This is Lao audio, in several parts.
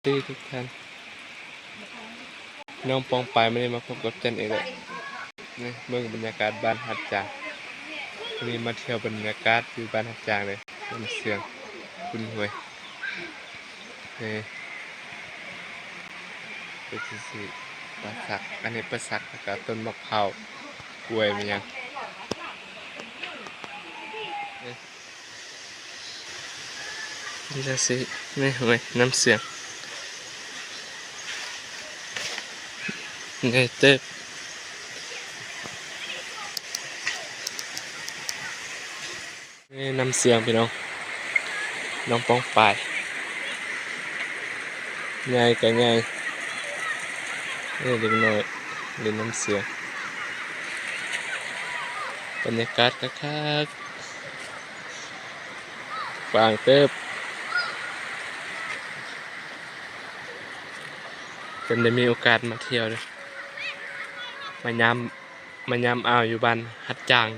ດີທຸກທ່ານ ນ້ອງປອງປາຍ ມື້ນີ້ມາພົບກັບຈັນອີກແລ້ວ. ນີ້ເບິ່ງບັນຍາກາດບ້ານຫາດຈາງ. ມື້ນີ້ມາທ່ຽວບັນຍາກາດຢູ່ບ້ານຫາດຈາງເດີ ນ້ຳເຊືອງ ບຸນຫ້ວຍ. ນີ້ ເປັນຈັ່ງຊີ້ ປ່າສັກ ອັນນີ້ປ່າສັກ ແລ້ວກະຕົ້ນໝາກພ້າວ ກ້ວຍ ແມ່ນຫຍັງ. ນີ້ ເປັນຈັ່ງຊີ້ ນີ້ ໂອ້ຍ ນ້ຳເຊືອງ ໃຫຍ່ເຕີບ. ນີ້ນ້ຳເຊືອງພີ່ນ້ອງ ນ້ອງປອງປາຍ ໃຫຍ່ກະໃຫຍ່. ນີ້ເດັກນ້ອຍຫຼິ້ນນ້ຳເຊືອງ ບັນຍາກາດຄັກໆ ກວ້າງເຕີບ. ເພິ່ນໄດ້ມີໂອກາດມາທ່ຽວເດີ ມາຍາມ ມາຍາມອ່າວຢູ່ບ້ານຫາດຈາງ.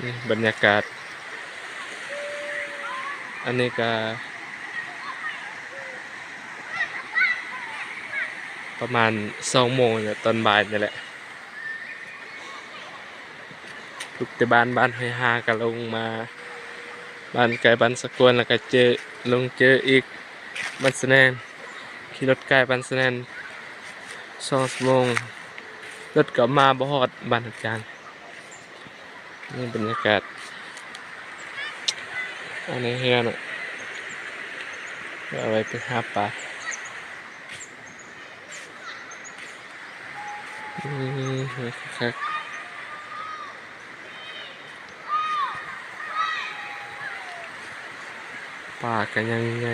ນີ້ບັນຍາກາດ ອັນນີ້ກະປະມານສອງໂມງແຫຼະ ຕອນບ່າຍນີ້ແຫຼະ. ລຸກແຕ່ບ້ານ ບ້ານຫ້ວຍຮາກະລົງມາ ບ້ານໄກບ້ານສະກວນ ແລ້ວກະເຈີ ລົງເຈີອີກບ້ານສະແໜງ. ຂີ່ລົດໄກບ້ານສະແໜງສອງຊົ່ວໂມງ ລົດກະມາບໍ່ຮອດບ້ານຫາດຈາງ. ນີ້ບັນຍາກາດ ອັນນີ້ເຮືອນ ເອົາໄວ້ໄປຫາປາ. ອືມ ຄັກໆ ປ່າກະຍັງໃຫຍ່.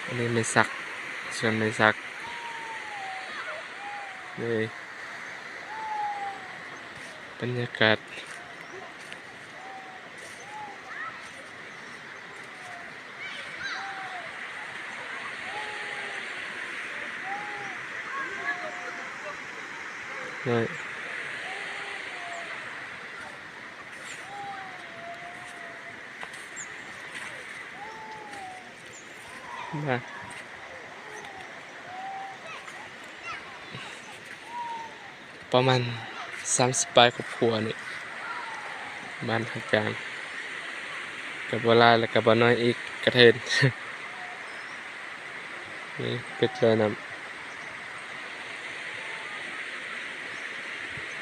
ອັນນີ້ໄມ້ສັກ ສວນໄມ້ສັກເລີຍ ບັນຍາກາດ. ປະມານສາມສິບປາຍຄອບຄົວນີ້ ບ້ານຫາດຈາງ ກະບໍ່ຫຼາຍ ແລ້ວກະບໍ່ໜ້ອຍອີກ ກະເທີນ. ນີ້ເປັດລອຍນ້ຳ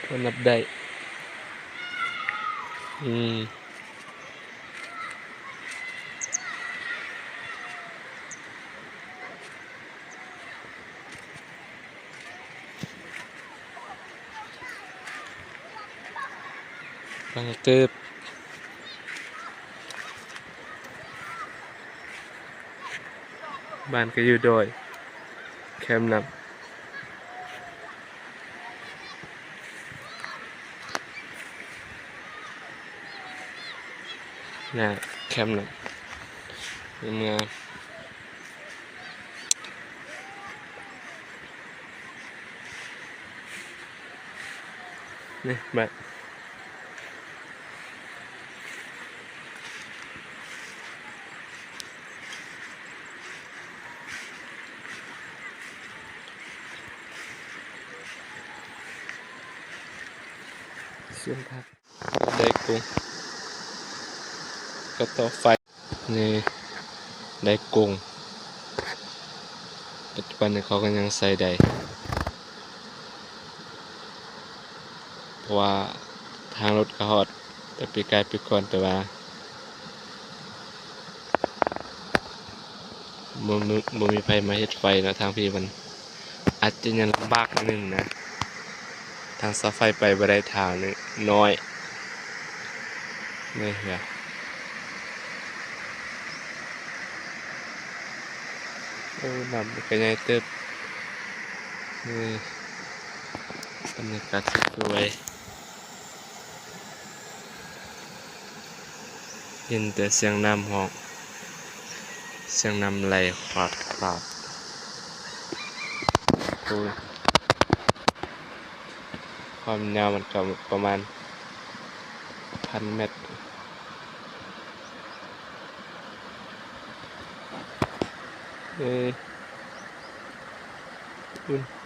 ພໍນັບໄດ້. ອືມ. ກວ້າງເຕີບ ບ້ານກະຢູ່ດອຍ ແຄມນ້ຳ. ໜ້າແຄມນັ້ນ ງາມໆ ນີ້ ບ້ານ ສວນຜັກ ໄດ້ກຸ້ງ ກະຕໍ່ໄຟ ນີ້ ໄດ້ກຸ້ງ ປັດຈຸບັນນີ້ເຂົາກະຍັງໃສ່ໄດ້ ເພາະວ່າທາງລົດກະຮອດ ແຕ່ປີກາຍປີກ່ອນ ແຕ່ວ່າບໍ່ມີ ບໍ່ມີໃຜມາເຮັດໄຟເນາະ ທາງພີ້ມັນອາດຈະຍັງລຳບາກໜຶ່ງນະ ທາງເສົາໄຟໄປບໍ່ໄດ້ ທາງນີ້ນ້ອຍ ນີ້ ໂອ້ ນ້ຳນີ້ກະໃຫຍ່ເຕີບ ນີ້ ບັນຍາກາດສວຍ ຍິນແຕ່ສຽງນ້ຳຮ້ອງ ສຽງນ້ຳໄຫຼຂວາດໆ ໂອ້ຍ ຄວາມຍາວມັນກະປະມານພັນແມັດ. ເອີ ພຸ້ນ